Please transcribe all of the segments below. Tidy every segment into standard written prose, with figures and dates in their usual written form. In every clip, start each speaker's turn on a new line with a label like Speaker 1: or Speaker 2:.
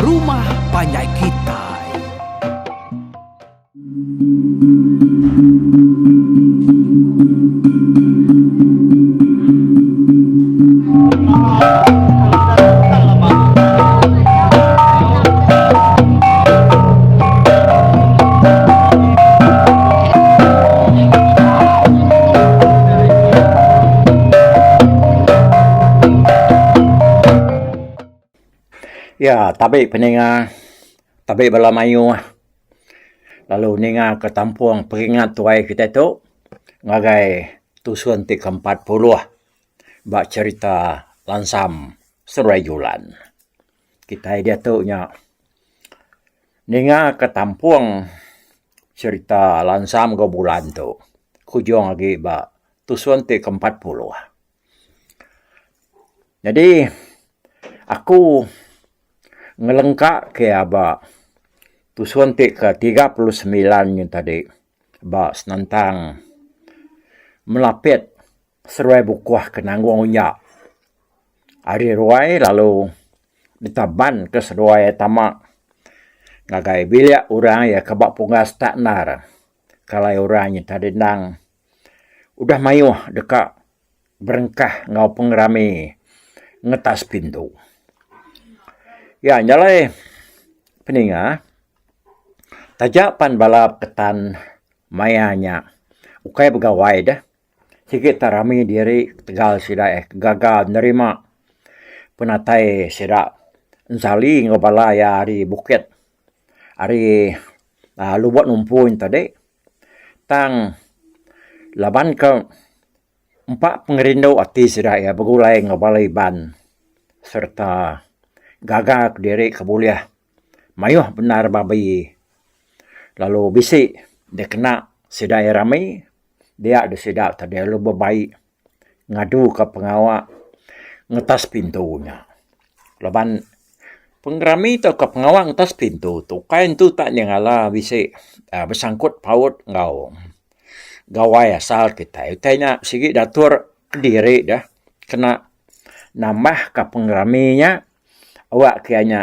Speaker 1: rumah panjai kitai.
Speaker 2: Ya tabi peninga tabi bala mayuh lalu ninga ke tampung peringat tuai kitai tu ngagai tusun ti ke 40 ba cherita Lansam Seruai Julan. Kitai diatu nya ninga ke tampung cherita Lansam enggau Bulan tu kujung agi ba tusun ti ke 40. Nyadi aku ngelengka ke aba tusun ti ke 39 nyin tadi ba senentang melapit seruai bukuh ke nanggung unya ari ruai lalu ditaban ke seduai tama ngagai bilik orang iya ke ba punggas tak endar kalai orang nyin tadi endang udah mayuh deka berengkah enggau pengerami ngetas pintu. Iya nya alai peninga taja pan bala peketan maya nya ukai begawai deh sigi tak rami diri ketegal sida eh gaga nerima penatai sida ensali enggau bala iya ari bukit ari uhh Lubok Numpu tadi tang laban ke Empa pengerindu ati sida iya begulai enggau bala Iban sereta gaga kediri ke bulih mayuh bendar babi lalu bisi dikena sida iya rami dia deh sida tadi lalu bebai ngadu ka pengawa ngetas pintu nya. Laban pengerami tauka pengawa ngetas pintu tu ukai entu tak nyengala bisi aaa besangkut paut enggau Gawai asal kitai utai nya sigi diatur kediri deh kena nambah ka pengerami nya awak ke iya nya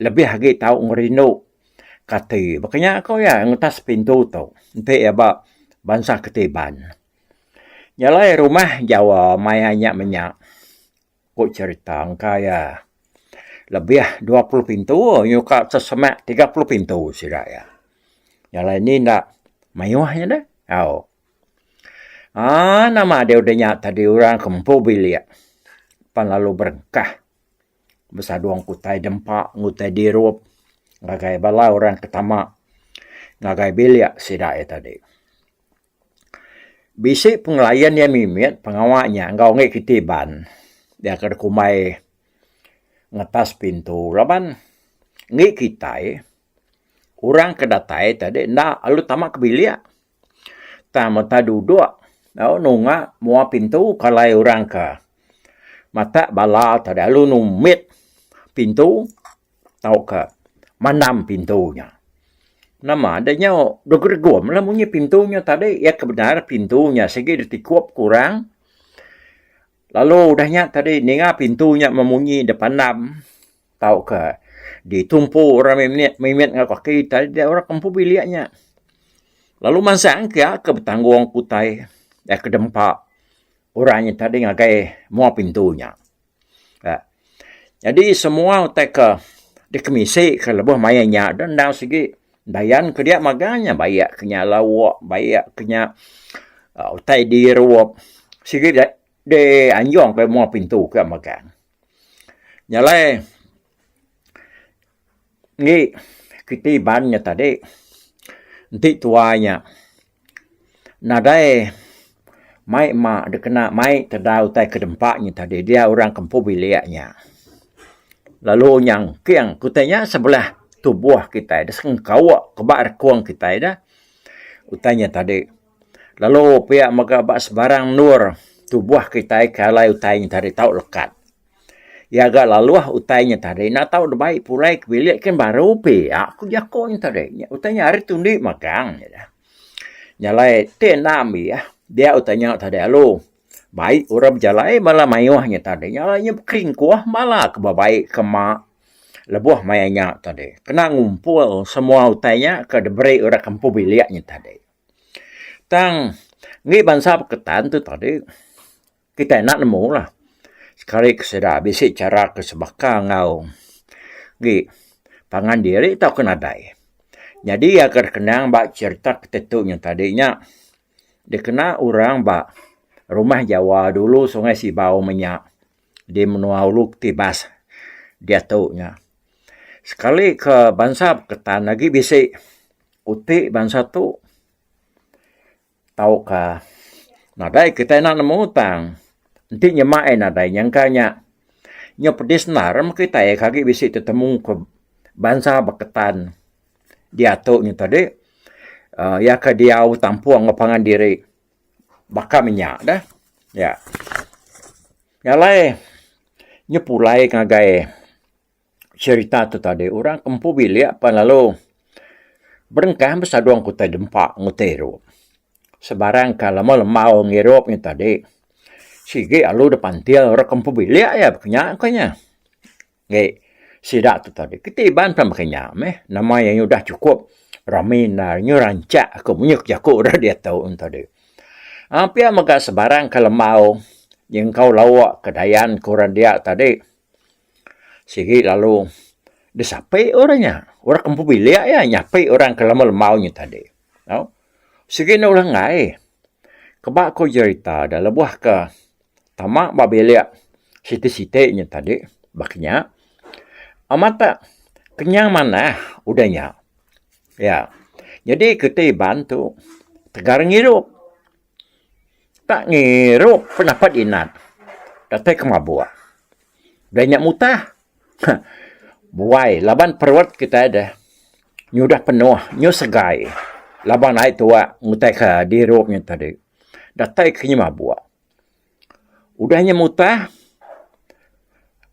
Speaker 2: lebih agi tau ngerindu ka ati. Baka nya ko iya ngetas pintu tu enti iya ba bansa kitai Iban. Nya alai rumah Jawa maya nya menya. Ku cherita engka iya lebih 20 pintu nyuka sesemak 30 pintu sida iya. Nya alai ni enda mayuh nya deh au. Aaa nama deh udah nya tadi orang ke empu bilik pan lalu berengkah besadung ke utai dempa enggau utai dirup ngagai bala orang ke tama ngagai bilik sida iya tadi. Bisi pengelayan iya mimit pengawa nya enggau enggi kiti Iban iya ke dikumbai ngetas pintu laban enggi kitai orang ke datai tadi enda lalu tama ke bilik tang meta duduk tau nunga mua pintu kalai orang ke matak bala tadi lalu numit pintu. Tauka mandam pintu nya. Nama deh nyau degum-degum lah munyi pintu nya tadi. Iya ke bendar pintu nya sigi ditikup ke orang. Lalu udah nya tadi ninga pintu nya memunyi dipandam tauka ditumpu orang mimit mimit enggau kaki tadi orang ke empu bilik nya. Lalu mansang ke iya ke betanggung ke utai iya ke dempa orang nya tadi ngagai mua pintu nya. Nyadi semua utai ke dikemisi ke lebuh maya nya deh endang sigi dayan ke dia magang nya bayak ke nya lauk bayak ke nya uhh utai dirup sigi dianjung ke mua pintu ke magang. Nya alai Enggi kiti Iban nya tadi enti tuai nya nadai mai ma dikena mai teda utai ke dempa nya tadi dia orang ke empu bilik nya. Lalu nyangking ke utai nya sebelah tubuh kitai da sengkauk ke ba rekung kitai da utai nya tadi. Lalu pia mega ba sebarang endur tubuh kitai ke alai utai nya tadi tau lekat. Iya ga laluh utai nya tadi enda tau dibai pulai ke bilik kin baru pia ku jaku nya tadi. Utai nya ari tundi magang nya. Nya alai ti enda ambi dia utai nya tadi alu bai orang bejalai bala mayuh nya tadi. Nya alai nya bekeringkuh bala ke bebai ke ma. lebuh maya nya tadi. Kena ngumpul semua utai nya ke diberi orang ke empu bilik nya tadi. Tang enggi bansa Beketan tu tadi kitai enda nemu lah sekali ke sida bisi chara ke sebaka enggau enggi pangan diri tauka nadai. Nyadi iya ke dikenang ba cherita kitai tu nya tadi nya dikena orang ba Rumah Jawa dulu Sungai Sibau menya di menua Ulu Tibas diatu nya. Sekali ke bansa Beketan agi bisi uti bansa tu tauka nadai kitai enda nemu tang enti nyema iya nadai nyangka nya nyau pedis endar meh kitai ke agi bisi tetemu ke bansa Beketan diatu nya tadi uhh iya ke diau tampung enggau pangan diri baka menya deh. Ya. Nya alai nyepulai ngagai cherita tu tadi orang ke empu bilik pan lalu berengkah besadung ke utai dempa enggau utai irup. Sebarang ka lema lembau ngirup nya tadi sigi lalu dep pantil orang ke empu bilik iya baka nya ku nya. Ngi sida tu tadi keti iban pan baka nya meh nama iya udah chukup rami enda nyu rancak ku munyi ku jaku orang diatu tadi. Aaa pia mega sebarang ka lembau nyengkau lauk ke dayan ke orang dia tadi. Sigi lalu disapi orang nya. Orang ke empu bilik iya nyapi orang ke lembau lembau nya tadi. Tau. Sigi enda ulih enggai. Keba ku jerita da lebuh ke tama ba bilik siti siti nya tadi baka nya amat tak kenyang manah udah nya. Iya. Nyadi keti Iban tu tegar ngirup. Tak ngirup penapat inat datai ke mabuk. Udah nya mutah. Heh. Buai laban perut kitai deh nyudah penuh nyu segai laban ai tuak ngutai ke dirup nya tadi. Datai ke nya mabuk. Udah nya mutah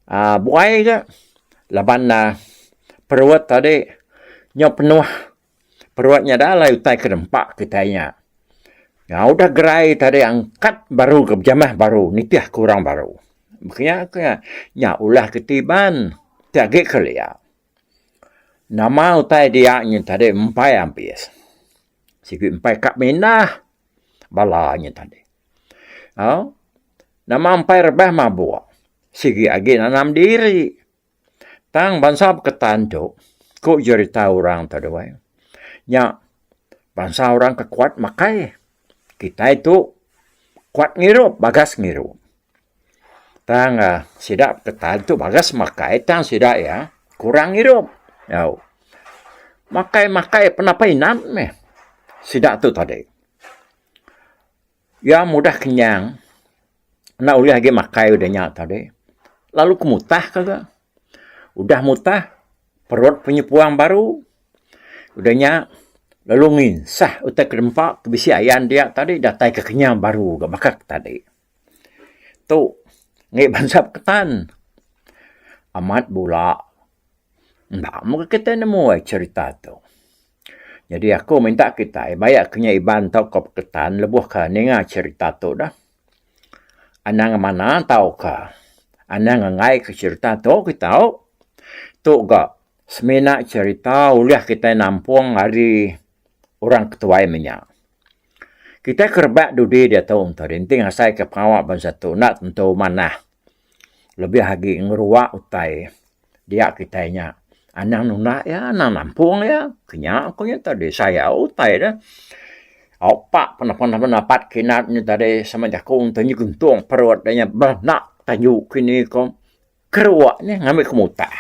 Speaker 2: aaa buai ga laban ne perut tadi nyu penuh. Perut nya dah alai utai ke nempa kitai nya. Nya udah gerai tadi angkat baru ke bejamah baru nitih ke orang baru. Baka nya ke nya ulah ke ti iban ti agi kelia. Nama utai dia nya tadi empai ambis. Sigi empai ka mindah bala nya tadi. Au nama empai rebah mabuk sigi agi nanam diri. Tang bansa Beketan tu, ku jerita orang tu dua, nya bansa orang ke kuat makai. Kitai tu kuat ngirup, bagas ngirup. Tang uhh sida Beketan tu bagas makai tang sida iya kurang ngirup. Au. Makai makai penapai inan meh sida tu tadi. Iya mudah kenyang enda ulih agi makai udah nya tadi lalu ke mutah ka ga. Udah mutah perut punya puang baru udah nya lalu nginsah utai ke nempa ke bisi ayan dia tadi datai ke kenyang baru ga baka ke tadi. Tu ngi bansa ketan amat bula enda mega kitai nemu ai cherita tu. Nyadi aku minta kitai bayak ke nya Iban tauka Peketan lebuh ka ninga cherita tu dah. Anang ngemana tauka anang ngenggai ke cherita tu kita. Tu ga semina cherita ulih kitai nampung ari orang ketuai menya. Kitai ke rebak dudi diatu enti ngasai ke pengawa bansa tu enda tentu manah. Lebih agi ngeruak utai dia kitai nya. Anang nunda iya, anang nampung iya. Ke nya ku nya tadi sayau utai deh. Opak penapat kinan nya tadi sama jaku enti nyegentung perut nya beranak tanju kini ko keruak nya ngambi ke mutah.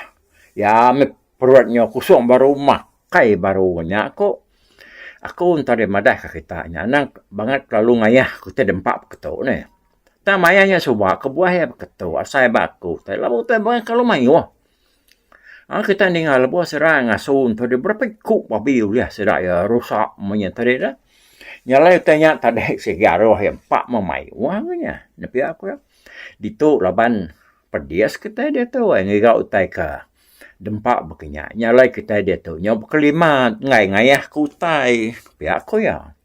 Speaker 2: Iya meh perut nya kusung baru makai baru nya ko. Aku enti madah ka kita nya anang bangat kelalu ngayah ku utai dempa ketu neh. Tang maya nya suba kebuah iya beketu asai ba aku tai lalu utai meh kelalu mayuh. Aaa kita ninga lebuh sida ngasu ento deh berapa iku babi ulih sida iya rusa mung nya tadi dah. Nya alai utai nya tadi sigi aruh iya empa meh mayuh meh nya. Ne pia ku iya. Ditu laban pedis kitai diatu ai ngiga utai ka dempa baka nya. Nya alai kitai diatu nyau bekelimat enggai ngayah ke utai pia ku iya.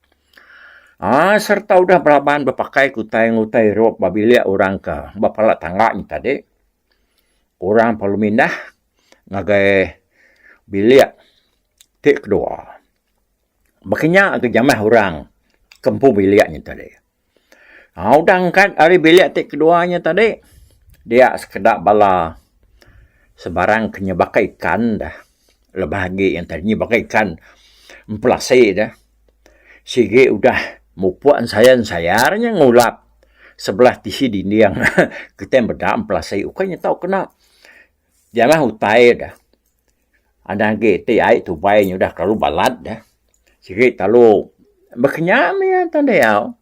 Speaker 2: Aaa sereta udah beraban bepakai ke utai ngutai irup ba bilik orang ke ba pala tangga nya tadi. Orang perlu mindah. ngagai bilik ti kedua. Baka nya ke jamah orang ke empu bilik nya tadi. Aaa udah angkat ari bilik ti kedua nya tadi dia sekeda bala sebarang ke nyebaka ikan dah lebih agi yang tadi nyebaka ikan empelasi dah sigi udah mupuk ensayar ensayar nya ngulap sebelah tisi dinding kitai meda empelasi ukai nya tau kena jamah utai dah. Anang agi ti ai tubai nya udah kelalu balat dah. Sigi telalu bekenya mih iya tadi au.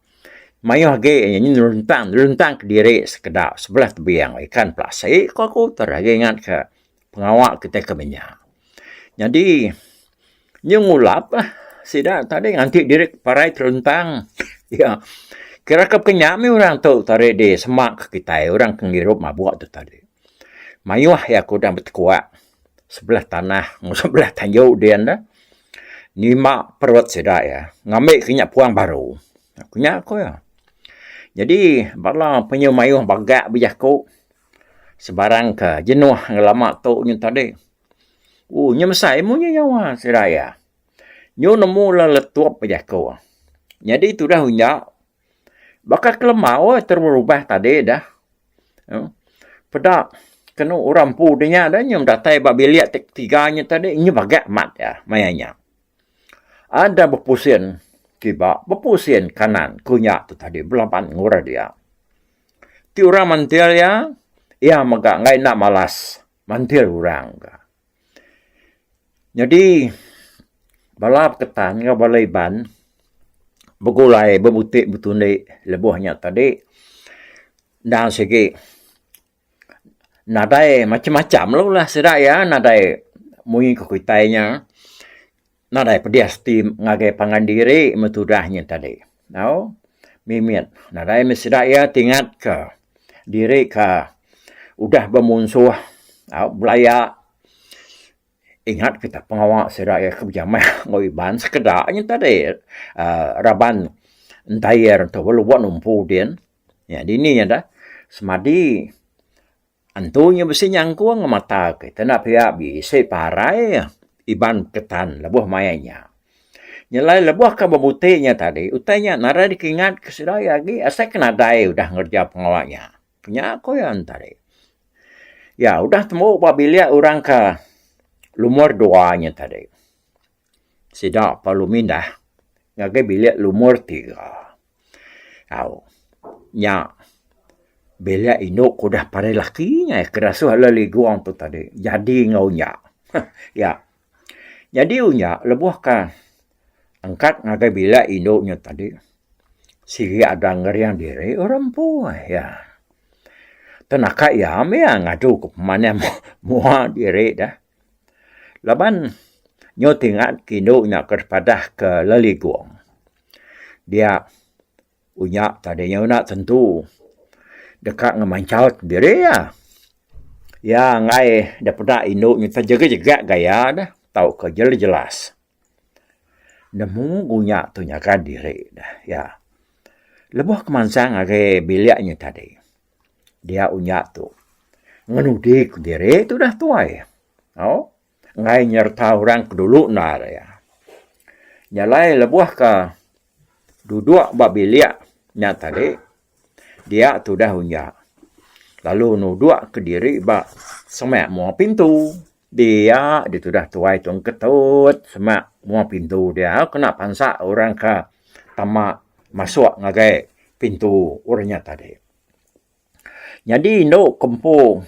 Speaker 2: Mayuh agi nyeruntang nyeruntang kediri sekeda sebelah tebing ikan pelasi ku aku tu agi ingat ka pengawa kitai ke menya. Nyadi nyu ngulap lah sida tadi nganti diri parai teruntang iya. Kira ke bekenya mih orang tu tadi di sema ke kitai orang ke ngirup mabuk tu tadi. Mayuh iya ke udah betekuak. Sebelah tanah enggau sebelah tanju din ne nyima perut sida iya ngambi ke nya puang baru. Ku nya ku iya. Jadi bala penyu mayuh bagak bejaku sebarang ke jenuh ngelama tu nyin tadi. Ooh nya mesai munyi nyawa sida iya. Nyu nemu le letup bejaku. Nyadi tudah unya Baka kelemau eh terubah tadi dah. Peda kenu orang empu de nya dah nyum datai ba bilik ti ketiga nya tadi nyu bagak amat iya maya nya. Ada bepusin kiba bepusin kanan ku nya tu tadi belaban enggau orang dia. Ti orang mantil iya, iya mega enggai enda malas mantil orang ga. Nyadi bala peketan enggau bala Iban begulai bebuti betundi lebuh nya tadi endang sigi nadai macam-macam lalu lah sida iya nadai munyi ku kitai nya nadai pedis ti ngagai pangan diri meh tudah nya tadi. Tau mimit nadai meh sida iya ti ingat ka diri ka udah bemunsuh au belaya ingat kita pengawa sida iya ke bejamah enggau Iban sekeda nya tadi uhh raban entayar tu lubok numpu din nya dini nya dah semadi antu nya bisi nyangkung mata kita enda pia bisi parai Iban ketan lebuh maya nya. Nyelai lebuh ke bebuti nya tadi utai nya nadai dikingat ke sida iya agi asai ke nadai udah ngereja pengawa nya. Nya ku iya tadi. Iya udah tembu ba bilik orang ke lumur dua nya tadi. Sida perlu mindah ngagai bilik lumur tiga. Au nya bilik indu ke udah parai laki nya ke dasuh leligong tu tadi jadi enggau nya. Iya. Nyadi unya lebuh ka angkat ngagai bilik indu nya tadi sigi ada ngering diri orang empu iya. Tenaka iya mih iya ngadu ke pemanah mua diri deh. Laban nyu tingat ke indu nya ke padah ke leligong dia Unya tadi nya enda tentu deka ngemanchau diri iya. Iya enggai da peda indu nya tejegak-jegak gaya ne tauka jelas-jelas. Nemu unya tu nyaga diri ne iya. Lebuh ke mansang ngagai bilik nya tadi dia unya tu ngenudi kediri tudah tuai. Au enggai nyereta orang ke dulu endar iya. Nya alai lebuh ka duduk ba bilik nya tadi dia tudah unya lalu nuduk kediri ba semak mua pintu. Dia ditudah tuai tu engketut semak mua pintu dia kena pansa orang ka tama masuk ngagai pintu orang nya tadi. Nyadi indu ke empu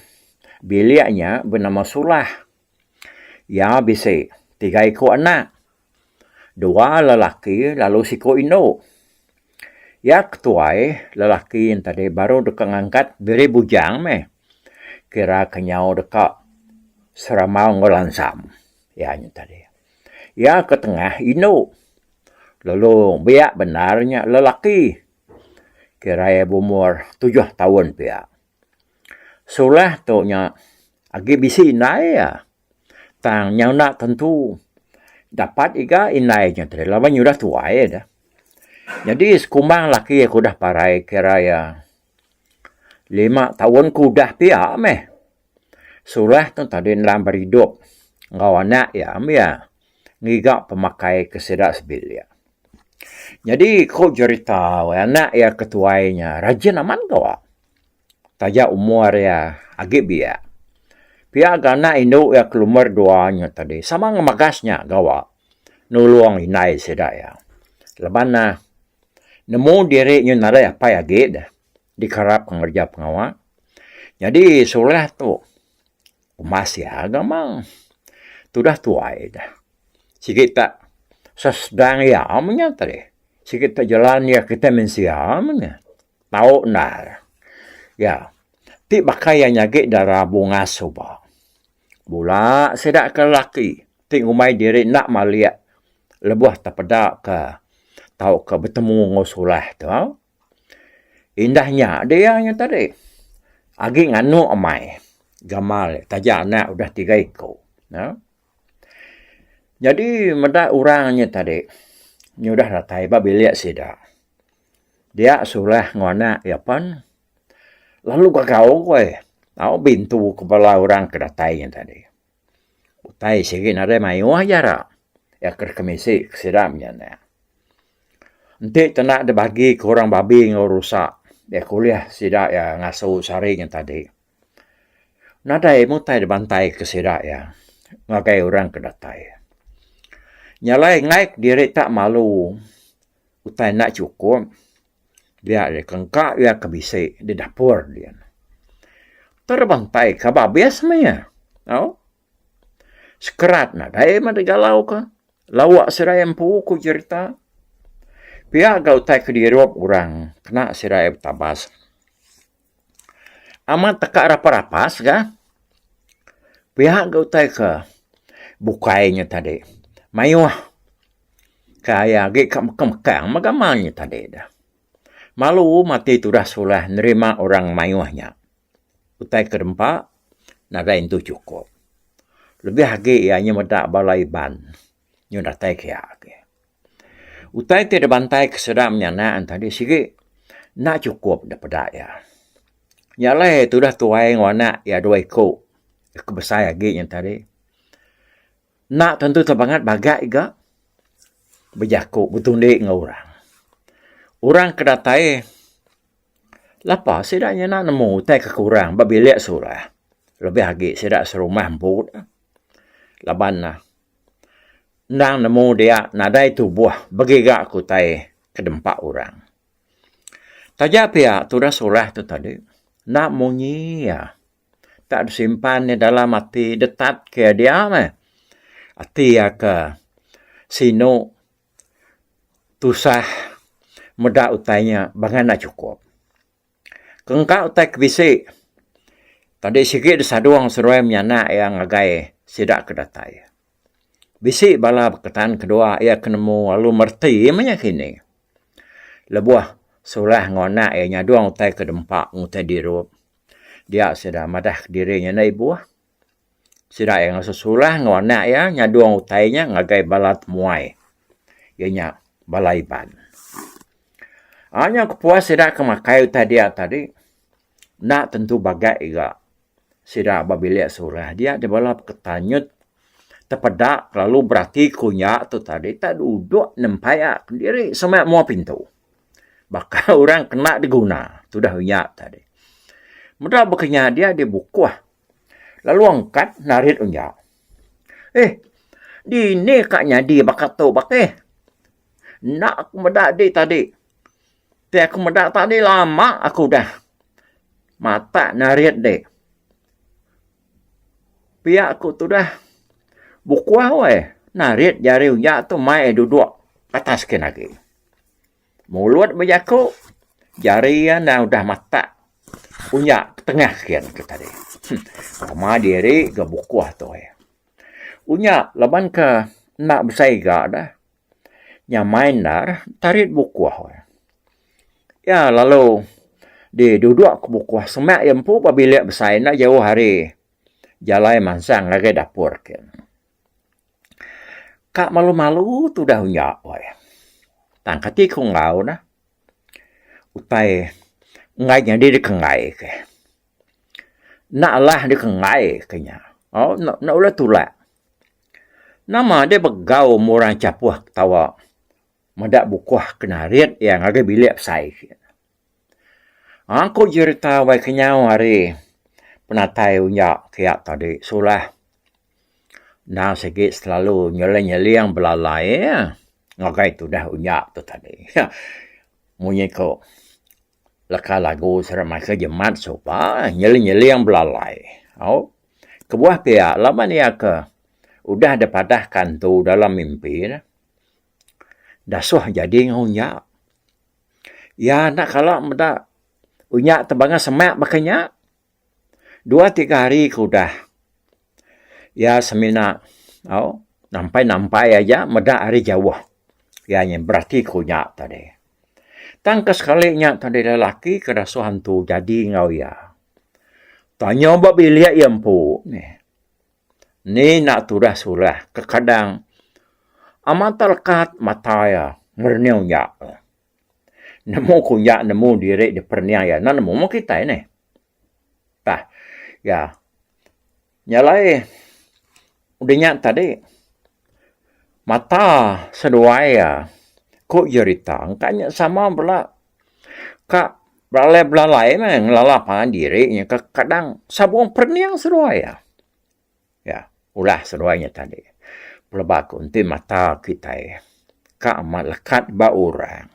Speaker 2: bilik nya benama Sulah. Iya bisi tiga iku anak. Dua lelaki lalu siku indu. Iya ketuai lelaki yen tadi baru deka ngangkat diri bujang meh. Kira ke nyau deka serambau enggau lansam iya nya tadi. Iya ke tengah indu lalu biak bendar nya lelaki kira iya beumur tujuh taun pia. Sulah tu nya agi bisi indai iya. Tang nyau enda tentu dapat iga indai nya tadi laban nya udah tuai dah. Nyadi sekumbang laki aku udah parai kira iya lima taun ke udah pia meh. Sulah tu tadi endang beridup enggau anak iya mia ngiga pemakai ke sida sebilik. Nyadi ku jerita anak iya ke tuai nya rajin amat gawa. Taja umur iya agi biak. Pia ga anak indu iya ke lumur dua nya tadi sama ngemegas nya gawa nulung indai sida iya. Laban ne nemu diri nyu nadai apai agi deh dikerap ngereja pengawa. Nyadi sulah tu umbas iya ga meng tudah tuai deh. Sigi tak sesedang iya meh nya tadi. Sigi tak jelan iya kitai mensia meh nya. Tau endar. Iya. Ti baka iya nyagi dara bungas suba. Bula sida ke lelaki ti ngumbai diri enda malik lebuh tepeda ke tauka betemu enggau sulah tu. Indah nya dia nya tadi agi nganu amai gamal taja anak udah tiga iku. Nyadi meda orang nya tadi nyudah datai ba bilik sida. Dia sulah enggau anak iya pen lalu gagau kueh tau bintu ke bala orang ke datai nya tadi. Utai sigi nadai mayuh aja ra iya ke kemisi ke sida menyanak. Enti tena dibagi ke orang babi enggau rusa iya ke ulih sida iya ngasu sehari nya tadi. Nadai meh utai dibantai ke sida iya ngagai orang ke datai. Nya alai enggai kediri tak malu. Utai enda chukup dia deh kengka iya ke bisi di dapur din. Terebantai ka ba abis meh iya. Au. Sekerat nadai meh digalau ka. Lawa sida iya empu ku jerita. Pia ga utai ke dirup orang kena sida iya betabas. Amat teka rapas-rapas ga. Pia ga utai ke bukai nya tadi. Mayuh. Ka iya agi ka mekang-mekang mega man nya tadi dah. Malu mati tudah sulah nerima orang mayuh nya. Utai ke dempa nadai entu chukup. Lebih agi iya nyemeda bala Iban nyu datai ke iya agi. Utai ti dibantai ke sida menyanak tadi sigi enda chukup da peda iya. Nya alai tudah tuai enggau anak iya dua iku ke besai agi nya tadi. Enda tentu tebangat bagai ga bejaku betundi enggau orang. Orang ke datai lapa sida nya enda nemu utai ke kurang ba bilik surah lebih agi sida serumah empu laban ne endang nemu dia nadai tubuh begiga ke utai ke dempa orang. Taja pia tudah surah tu tadi enda munyi iya. Tak disimpan iya dalam ati detat ke dia meh. Ati iya ke sinu tusah meda utai nya bangan enda chukup. Kengka utai ke bisi tadi sigi disadung seduai menyanak iya ngagai sida ke datai. Bisi bala beketan kedua iya ke nemu lalu mereti meh nya kini. Lebuh sulah enggau anak iya nyadung utai ke dempa enggau utai dirup. Dia sida madah kediri nya enda ibuh. Sida iya ngasuh sulah enggau anak iya nyadung utai nya ngagai bala temuai iya nya bala Iban. Aaa nya kepuas sida ke makai utai dia tadi enda tentu bagai ira sida ba bilik sulah dia deh bala peketan nyut tepeda lalu berati ku nya tu tadi tak duduk nempai kediri sema mua pintu. Baka orang kena diguna tudah unya tadi. Meda baka nya dia dibukuh lalu angkat narit unya. Eh dini ka nyadi baka tu bakih. Enda aku meda di tadi. Ti aku meda tadi lama aku udah matak narit di. Pia ku tudah bukuh weh narit jari unya tu mai duduk atas kin agi. Mulut bejaku, jari iya endang udah matak unya ke tengah kin ke tadi. Pama diri ga bukuh tu ai. Unya laban ke enda besai ga dah nyamai endar tarit bukuh. Iya lalu diduduk ke bukuh semak iya empu ba bilik besai enda jauh ari jalai mansang ngagai dapur kin. Ka malu-malu tudah unya weh. Tang kati ku enggau neh. Utai enggai nyadi deka enggai ke. Enda alah dikenggai ke nya. Au enda ulih tulak. Nama deh begau murang chapuh ketawa meda bukuh ke narit iya ngagai bilik besai. Aku jerita wai kenyau ari penatai unya kiya tadi sulah endang sigi selalu nyeling-nyeling belalai ngagai tudah unya tu tadi. Munyi ko leka lagu sida Michael Jemat suba nyeling-nyeling belalai. Au kebuah pia laban iya ke udah dipadah ka antu dalam mimpi ne dasuh jadi enggau unya. Iya enda kala meda unya tebanga semak baka nya. Dua tiga hari ke udah iya semina au nampai nampai aja meda ari jauh iya nya berati ke unya tadi. Tang ke sekali nya tadi lelaki ke dasuh antu jadi enggau iya. Tanya ba bilik iya empu nih. Ni enda tudah sulah kekadang amat tak lekat mata iya merening unya. Nemu ku unya nemu diri diperening iya enda nemu meh kitai neh. Tah iya. Nya alai udah nya tadi mata seduai iya ku jerita engka nya sama bela ka belalai belalai meh ngelala pangan diri nya kadang sabung perening seduai iya. Ya ulah seduai nya tadi. Peleba ku enti mata kitai ka amat lekat ba orang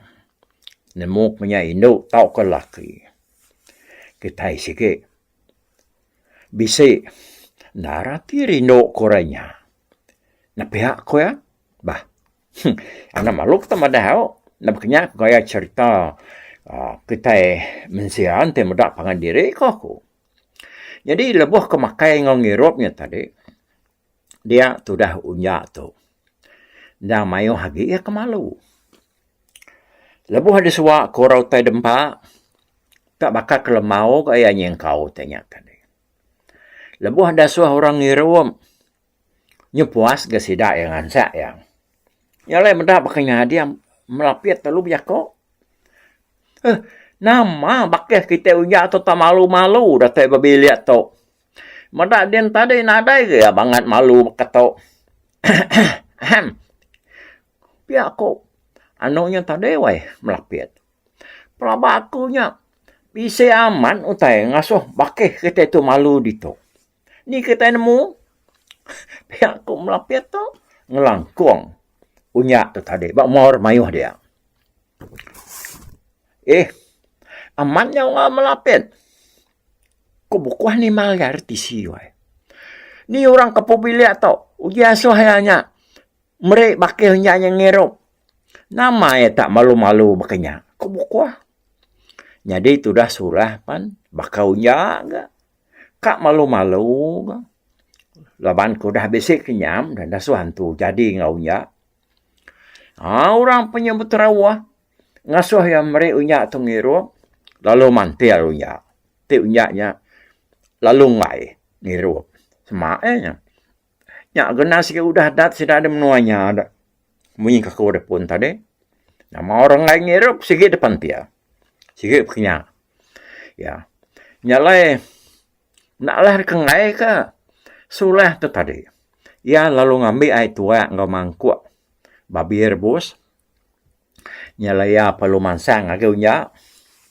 Speaker 2: nemu ku nya indu tauka laki kitai sigi bisi endar ati rindu ku orang nya. Nepia ku iya bah. Anak malu kita madah au. Enda baka nya gaya cherita uhh kitai mensia enti meda pangan diri ko aku. Nyadi lebuh ke makai enggau ngirup nya tadi dia tudah unya tu endang mayuh agi iya ke malu. Lebuh disuwa ke orang utai dempa tak baka ke lemau ga iya nyingkau utai nya tadi. Lebuh dasuh orang ngirup Nyu puas ga sida iya ngansak iya. Nya alai meda baka nya dia melapit lalu bejako. Eh nama bakih kitai unya tu tak malu-malu datai ba bilik tu. Meda din tadi nadai ga iya bangat malu baka tu. Ehem pia ku anu nya tadi weh melapit. Pelaba aku nya bisi amat utai ngasuh bakih kitai tu malu ditu. Ni kitai nemu pia ku melapit tu ngelangkung unya tu tadi ba umur mayuh dia. Eh amat nya wang melapit ku bukuh nimal iya ari tisi weh. Ni orang ke empu bilik tu uji asuh iya nya meri bakih inya nya ngirup. Nama iya tak malu-malu baka nya ku bukuh. Nyadi tudah surah pan baka unya ga. Ka malu-malu ga laban ke udah bisi kenyam dan dasuh antu jadi enggau nya. Aa orang penyebut terawah ngasuh iya meri unya tu ngirup lalu mantil unya. Ti unya nya lalu enggai ngirup. Sema eh nya. Nya gena sigi udah adat sida da menua nya da. Munyi ka ku da pun tadi. Nama orang enggai ngirup sigi da pantil. Sigi pun nya. Ya. Nya alai enda alah da kenggai ka sulah tu tadi. Iya lalu ngambi ai tuak enggau mangkuk babi rebus. Nya alai iya perlu mansang ngagai unya.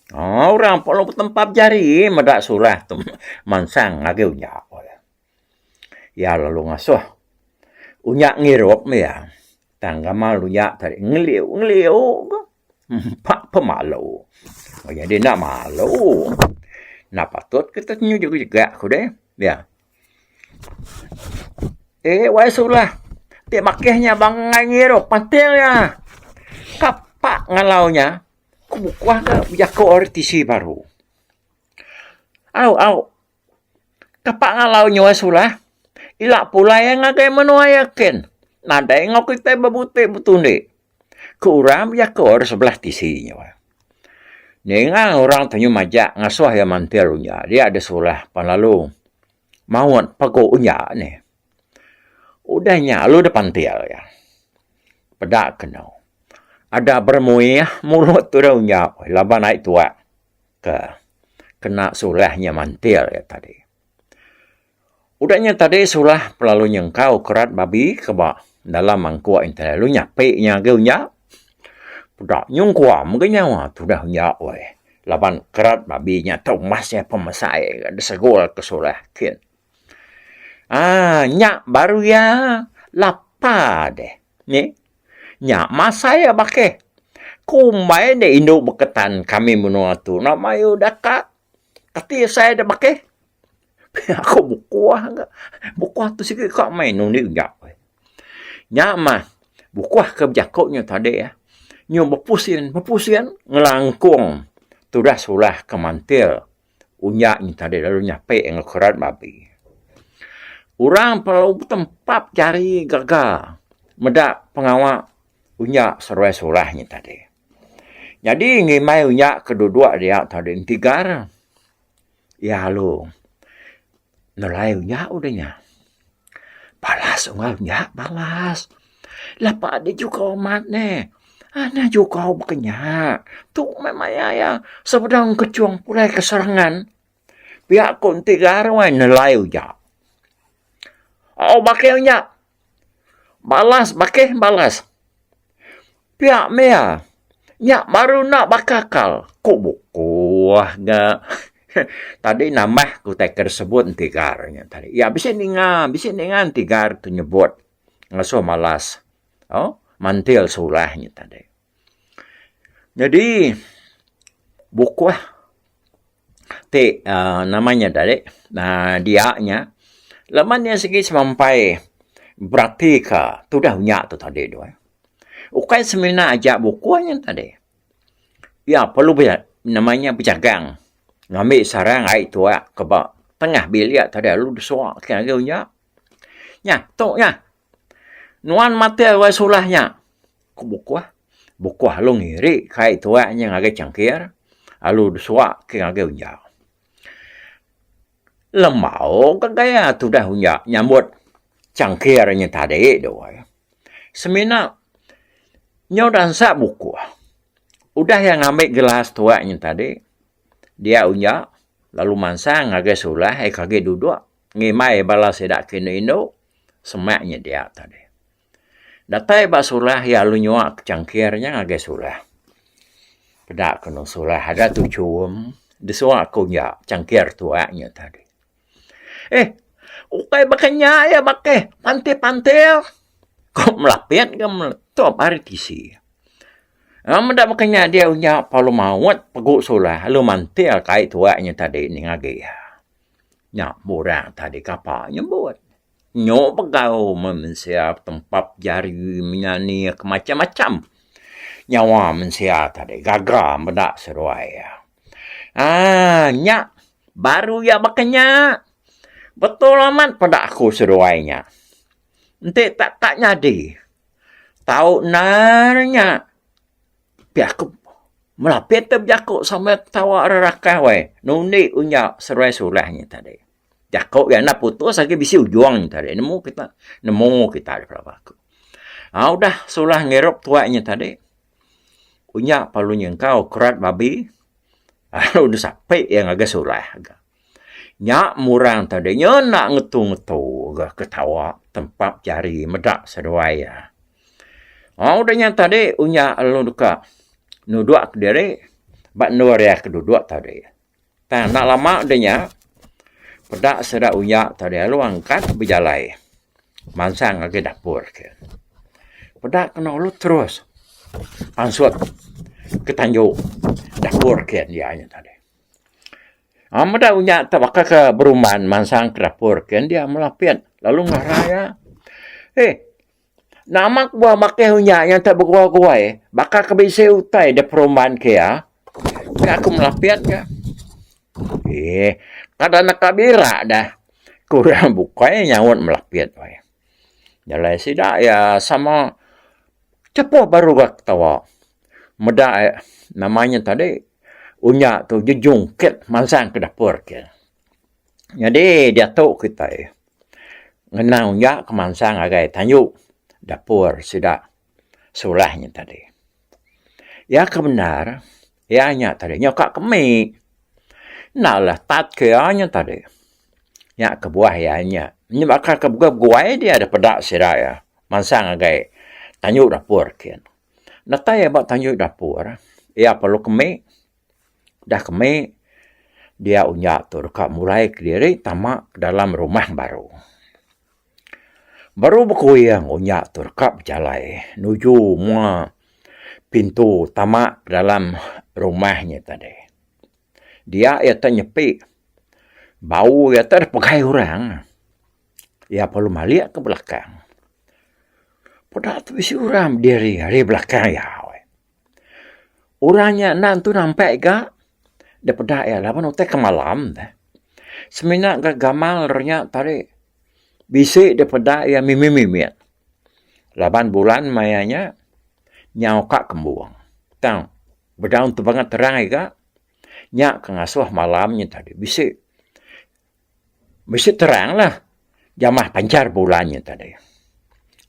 Speaker 2: Aaa orang perlu betempap jari meda sulah tu mansang ngagai unya. Iya lalu ngasuh unya ngirup meh iya. Tang gamal unya tadi ngeliu ngeliu ko empa pemalu. Nyadi enda malu. Enda patut kita nyuju jega ku deh iya. Eh wai sulah ti makih nya bangai ngirup patil iya. Kapak ngalau nya ku bukuh ga bejako ari tisi baru. Au au. Kapak ngalau nyuai sulah, ila pulai iya ngagai menua iya kin. Nadai enggau kitai bebuti betundi. Ku orang bejaku ari sebelah tisi nya. Ninga orang tu nyu majak ngasuh iya mantil unya dia deh sulah pan lalu maut pegu unya nih. Udah nya lalu deh pantil iya. Peda kenu. Ada beremuih mulut tudah unya laban ai tuak. Ke kena sulah nya mantil iya tadi. Udah nya tadi sulah pelalu nyengkau kerat babi ke ba dalam mangkuk nya tadi lalu nyapi nya agi unya. Peda nyungkuam ga nyawa tudah unya weh laban kerat babi nya tau mas iya pemesai ga disegul ke sulah kin. Aaa nya baru iya lapa deh nih nya masai iya bakih. Kumbai deh indu beketan kami menua tu enda mayuh deka kati asai deh bakih. Pia ku bukuh ga. Bukuh tu sigi ka meh nundi ujak. Nya mah bukuh ke bejaku nya tadi ah nyu bepusin bepusin ngelangkung tudah sulah ke mantil unyak nya tadi lalu nyape enggau kerat babi. Orang perlu betempap jari gaga meda pengawa unyak seruai sulah nya tadi. Nyadi ngimbai unyak ke duduk dia tadi entigar. Iya alu nelai unya udah nya. Balas unggal nya balas. Lapa deh jugau amat neh. Anah jugau baka nya. Tu meh maya iya sebedau ngkechung pulai ke serangan. Pia ku enti garuai nelai uja. Oh bakih unya. Balas bakih balas. Pia meh iya. Nya baru enda baka akal, ku bukuh ga. Tadi nambah ke utai ke disebut entigar nya tadi. Iya bisi ninga, bisi ninga entigar tu nyebut ngasuh malas oh mantil sulah nya tadi. Nyadi bukuh ti uhh nama nya tadi uhh dia nya leman iya sigi semampai beratika tudah unya tu tadi tu. Ukai semina aja bukuh nya tadi. Iya perlu nama nya bejagang ngambi sarang ai tuak ke ba tengah bilik tadi lalu disuak ke ngagai unya. Nya tu nya nuan matai wai sulah nya ku bukuh. Bukuh lalu ngiri ke ai tuak nya ngagai changkir lalu disuak ke ngagai unya. Lembau ka gaya tudah unya nyambut changkir nya tadi tu. Semina nyau dansa bukuh. Udah iya ngambi gelas tuak nya tadi dia unya lalu mansang ngagai sulah iya ke agi duduk ngimbai bala sida ke indu indu semak nya dia tadi. Datai ba sulah iya lalu nyua ke changkir nya ngagai sulah. Peda ke enu sulah ada tuchum disua ku nya changkir tuak nya tadi. Eh ukai baka nya iya bakih pantil pantil ku melapit ga meletup ari tisi. Meda baka nya dia unya perlu maut pegu sulah lalu mantil kai tuak nya tadi ning agi. Nya burang tadi kapa nyebut. Nyu begau meh mensia tempap jari menyani ke macam-macam nyawa mensia tadi gaga meda seduai iya. Aaa nya baru iya baka nya. Betul amat peda aku seduai nya. Enti tak tak nyadi tau endar nya. Pia aku melapit te bejaku sambil ketawa rerakah weh nundi unya seduai sulah nya tadi. Jaku iya enda putus agi bisi ujung nya tadi nemu kita nemu kita pelaba aku. Aaa udah sulah ngirup tuak nya tadi unya perlu nyengkau kerat babi lalu disapi iya ngagai sulah ga. Nya murang tadi nya enda ngetu ngetu ga ketawa tempap jari meda seduai iya. Aaa udah nya tadi unya lalu deka nudok kediri ba endur iya ke dudok tadi. Tang enda lama deh nya, peda sida uya tadi lalu angkat bejalai mansang ngagai dapur ke. Peda kenu lalu terus pansut ke tanju dapur ke dia nya tadi. Aaa meda uya te baka ke berumban mansang ke dapur ke dia melapit lalu ngarai iya. Eh Nama kebuah bakih unya nya enta beguai-guai baka ke bisi utai da perumban ke iya. Ka aku melapit ka. Eeh kada naka bira dah ku orang bukai nyaut melapit weh. Jalai sida iya sama chepuh baru ga ketawa meda nama nya tadi unya tu jejungkit mansang ke dapur ke. Nyadi diatu kitai ngena unya ke mansang ngagai tanju dapur sida sulah nya tadi. Iya ke bendar iya nya tadi nyau ka kemi enda lah tat ke iya nya tadi. Nya kebuah iya nya. Nya baka ke beguai-beguai dia da peda sida iya mansang ngagai tanju dapur kin. Datai iya ba tanju dapur iya perlu kemi dah kemi dia unya tu deka mulai kediri tama dalam rumah baru. Baru bekuing unya tu deka bejalai nuju mua pintu tama dalam rumah nya tadi. Dia iya te nyepi bau iya te dipegai orang. Iya perlu malik ke belakang. Peda te bisi orang bediri ari belakang iya. Orang nya enda nentu nampak ga da peda iya laban utai ke malam deh. Semina ga gamal re nya tadi bisi da peda iya mimit mimit laban bulan maya nya nyau ka kembung. Tang Bedaun tu bangat terang iga nya ke ngasuh malam nya tadi bisi bisi terang lah jamah pancar bulan nya tadi.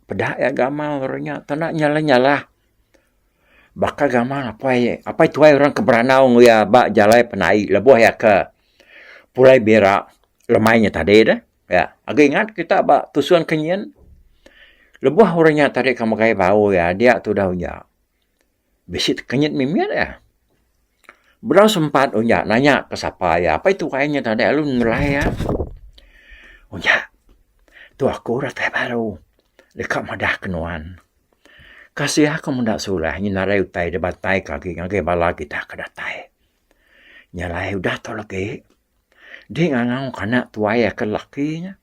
Speaker 2: Peda iya gamal orang nya tanda nyalah nyalah baka gamal apai apai tuai orang ke berandau enggau iya ba jalai penai lebuh iya ke pulai bira lemai nya tadi deh. Ya agi ingat kita ba tusun ke nyin lebuh orang nya tadi ke megai bau iya dia tudah unya. Bisi tekenyit mimit iya. Bedau sempat unya nanya ke sapa iya apai tuai nya tadi lalu ngelai iya. Unya tu aku datai baru deka madah ke nuan. Kasih aku menda sulah nyin nadai utai da bantai ke agi ngagai bala kita ke datai. Nya alai udah tu lagi deh ngangau ke anak tuai ke laki nya.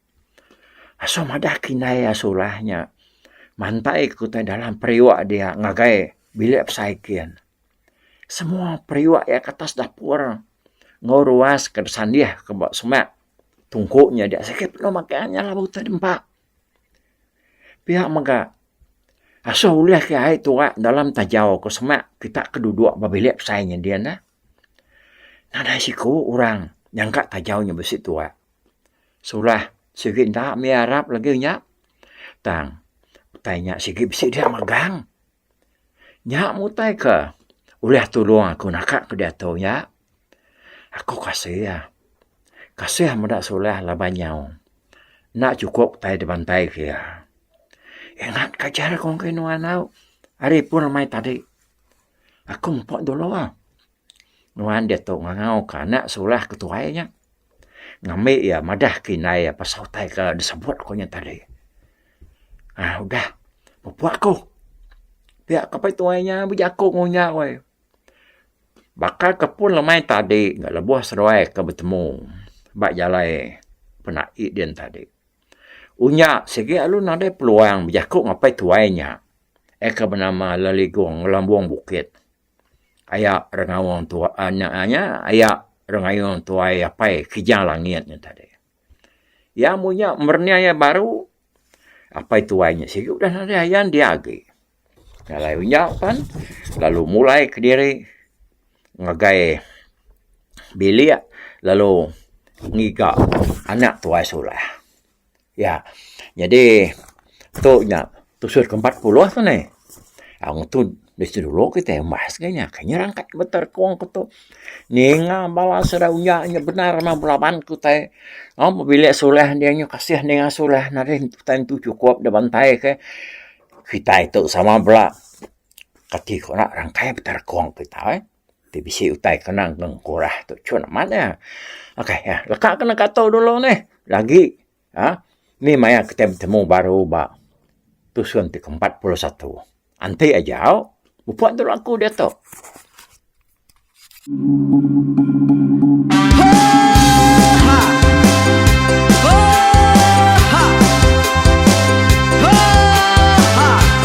Speaker 2: Asuh madah ke indai iya sulah nya mantai ke utai dalam periuk dia ngagai bilik besai kin. Semua periuk iya ke atas dapur enggau ruas ke sandih ke ba semak tungku nya dia sigi penuh magang nya lalu utai dempa. Pia mega asuh ulih ke ai tuak dalam tajau ke semak kita ke duduk ba bilik besai nya din neh. Nadai siku orang nyangka tajau nya bisi tuak. Sulah sigi enda mih arap lagi nya tang utai nya sigi bisi dia megang. Nya meh utai ke ulih tulung aku naka ke diatu nya. Aku kasih kasih meda sulah laban nyau enda chukup utai dibantai ke iya. Ingat ke ajar ku ngagai nuan au ari pun lemai tadi aku mupok dulu ah. Nuan diatu ngangau ka anak sulah ke tuai nya. Ngambi iya madah ke indai iya pasal utai ke disebut ku nya tadi. Aaa udah mupuk aku. Pia ke apai tuai nya bejaku enggau inya weh. Baka ke pun lemai tadi ga lebuh seduai ke betemu ba jalai penai din tadi. Unya sigi lalu nadai peluang bejaku enggau apai tuai nya. Eka benama Leligong Ngelambong Bukit. Aya Rengaung tua nya nya aya Rengayung tuai apai Kijang Langit nya tadi. Iya mung nya merening iya baru apai tuai nya sigi udah nadai ayan dia agi. Alai unya pan lalu mulai kediri ngagai bilik lalu ngiga anak tuai sulah. Ya nyadi tu nya tusut ke 40 tu neh. Aung tu bisi dulu kitai umbas ga nya kai nyerangkai beterkung ku tu. Ninga bala sida unya nya bendar meh belaban ku utai. Au bilik sulah dia nya kasih ninga sulah nadai utai entu chukup da bantai ke. Kitai tu sama bela kati ku ira rangkai beterkung kitai. Ti bisi utai kena ngengkurah tu chun amat iya. Okay iya leka ke neka tu dulu neh lagi uhh ni maya kitai betemu baru ba tusun ti ke 41. Anti aja au mupuk dulu aku diatu.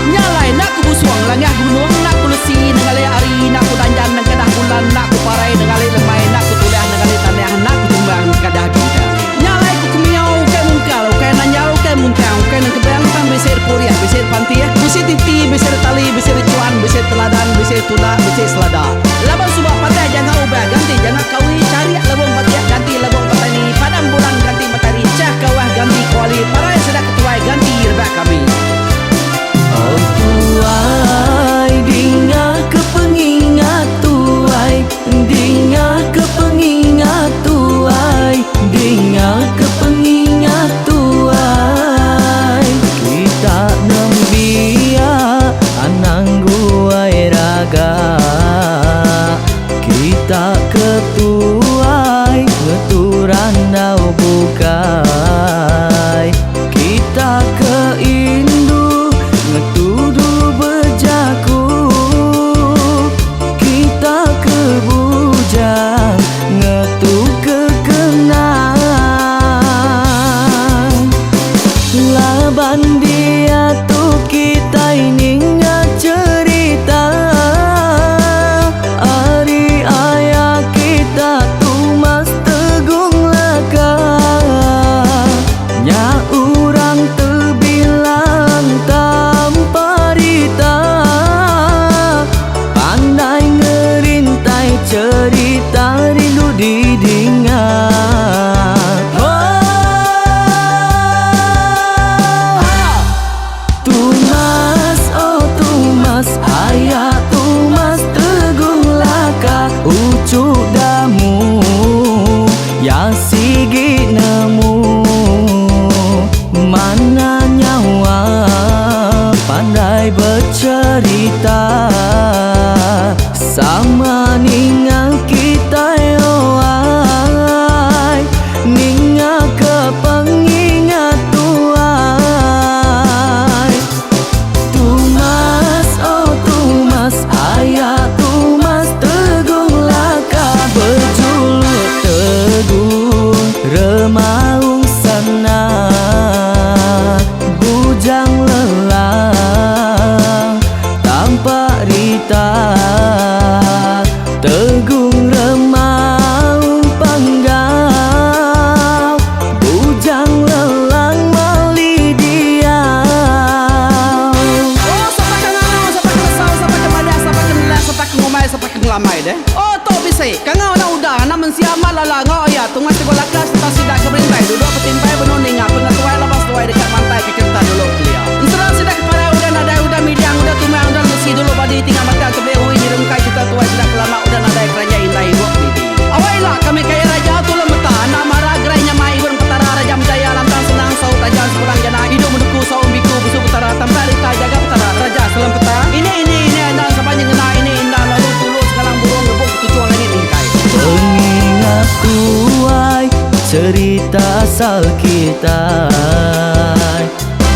Speaker 1: Nya alai enda ku busung langah gunung enda ku lesi nengali hari enda ku danjan nengkadah bulan enda ku parai nengali lemai enda ku tulah nengali tanah enda ku tumbang nengkadah bintang. Nya alai ku kemiau ukai mungkal ukai nanjal ukai muntang ukai nengkebang tang bisi repurih bisi repantih bisi titi bisi retali bisi rechuan bisi teladan bisi tunda bisi selada. Laban suba patah jangka ubah ganti jangka kawi chari.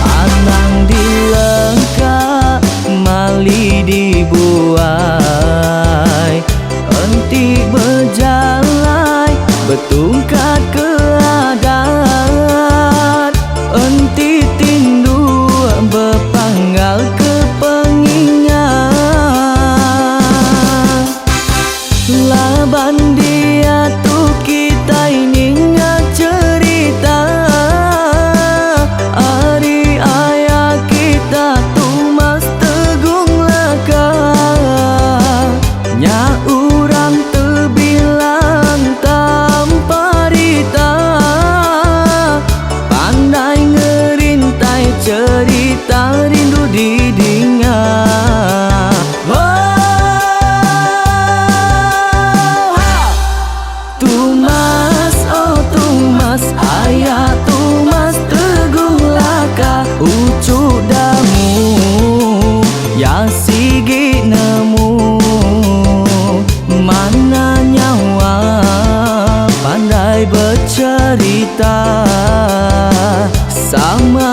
Speaker 3: Anang dilengka mali dibuai Enti bejalai betungkat ke adat Enti tindu bepanggal ke pengingat Laban diatu kitai ninga cherita Ari aya kita Tumas Tegung Laka Nya urang tebilang tanpa rita Pandai ngerintai cherita rindu didinga. Tumas oh Tumas aya Tumas Teguh Laka uchu damu ya sigi nemu mana nyawa pandai becerita sama.